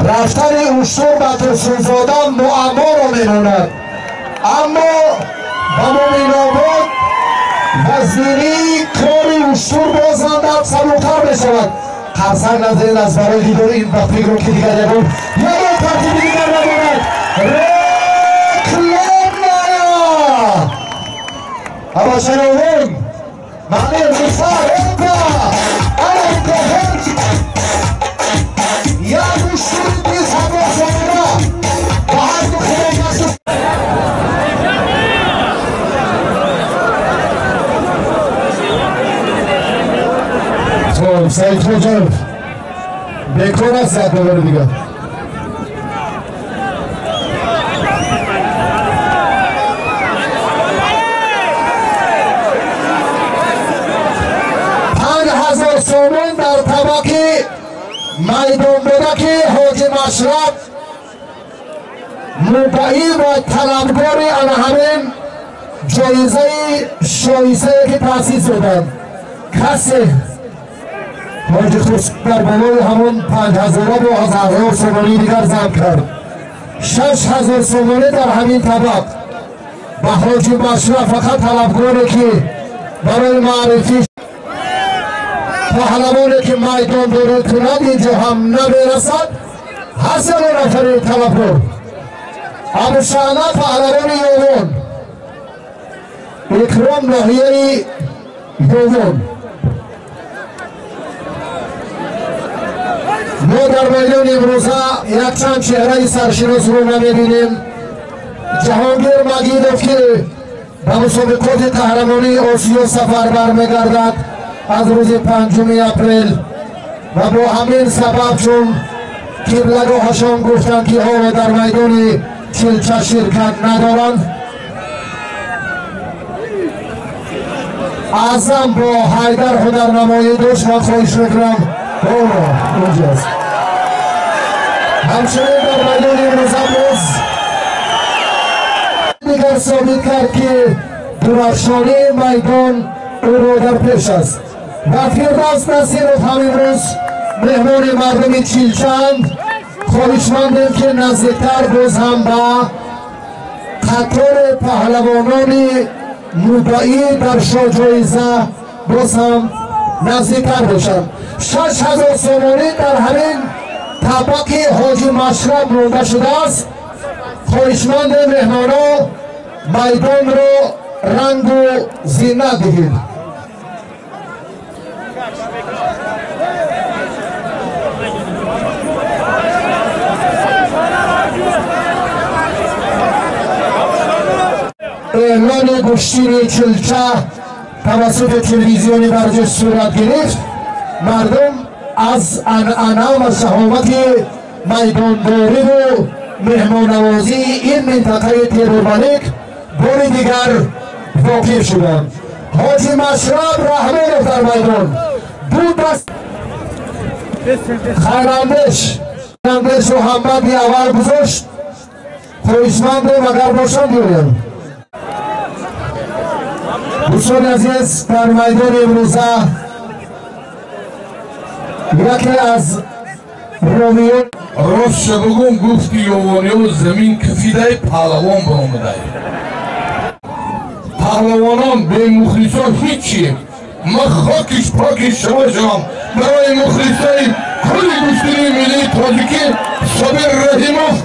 Рафтани уштур ба Турсунзода муамморо мемонад, аммо ба Муъминобод вазирии кори уштур бозанда сабуктар мешавад. Қарсак назарин аст барои дидори ин ба фикру ки дигар ягон тартиби дигар надорад. Рекламная! Абашаровон Мамир Мусар опа! Як уштури 20 000 сомона ба ҳар ду худогаст. Хоб, Саид Хоҷаев бекор аст, як доллари дигар. 5000 сомон дар табақи майдонбодаки Ҳоҷи Машраб муддаӣ ва талабгори ана ҳамин ҷоизаи шоистае ки таъсис доданд. Касе ҳоҷи Хуршед дар болои ҳамон 5000 бо 1000 сомонии дигар зам кард. 6000 сомонӣ дар ҳамин табақ ба Ҳоҷи Машраб, фақат талабгоре ки барои маърифӣ паҳлавоне ки майдондорӣ кунад, инҷо ҳам намерасад. Ҳаст ягон нафари талабгор? Абушаъна, паҳлавони Ёвон, Икром, ноҳияи Ёвон. Мо дар майдони имрӯза якчанд чеҳраи саршиносро намебинем. Ҷаҳонгир Магидов, ки ба мусобиқоти қаҳрамонии Осиё сафарбар мегардад аз рӯзи 5 апрел ва бо ҳамин сабаб, чун қиблагоҳашон гуфтанд, ки ҳоло дар майдони Чилча ширкат надоранд. Аъзам бо Ҳайдар ҳунарнамоӣ дошт. Ман хоҳиш мекунам, онҷост. Ҳамчунин дар майдони имрӯза боз дигар собит кард, ки дурахшонии майдон ӯро дар пеш аст. Ва Фирдавс Насиров ҳам имрӯз меҳмони мардуми Чилчаанд. Хоҳишмандем, ки наздиктар боз ҳам ба қатори паҳлавонони муддаӣ дар шоҳҷоиза боз ҳам наздиктар бошанд. 6000 сомонӣ дар ҳамин табақи Ҳоҷи Машраб монда шудааст. Хоҳишманде, меҳмоно, майдонро рангу зинат диҳед. Эълони гӯштини Чилча тавассути телевизиони варзиш сурат гирифт. Мардум аз анъана ва шаҳомати майдондориву меҳмоннавозии ин минтақаи Темурмалик бори дигар воқиф шуданд. Ҳоҷи Машраб Раҳмонов дар майдон ду даст хайрандеш Муҳаммади аввал гузошт. Хоҳишмандем, агар бошанд, биёянд. Дӯстони азиз, дар майдони имрӯза яке аз ромиён Ростша бугум, гуфти ёвониё, замин кафидай, паҳлавон баромадай. Паҳлавонон бемухлисо ҳичи. Ма хокиш покиш шава шавам барои мухлисои кулли гӯштини миллии тоҷикӣ. Собир Раҳимов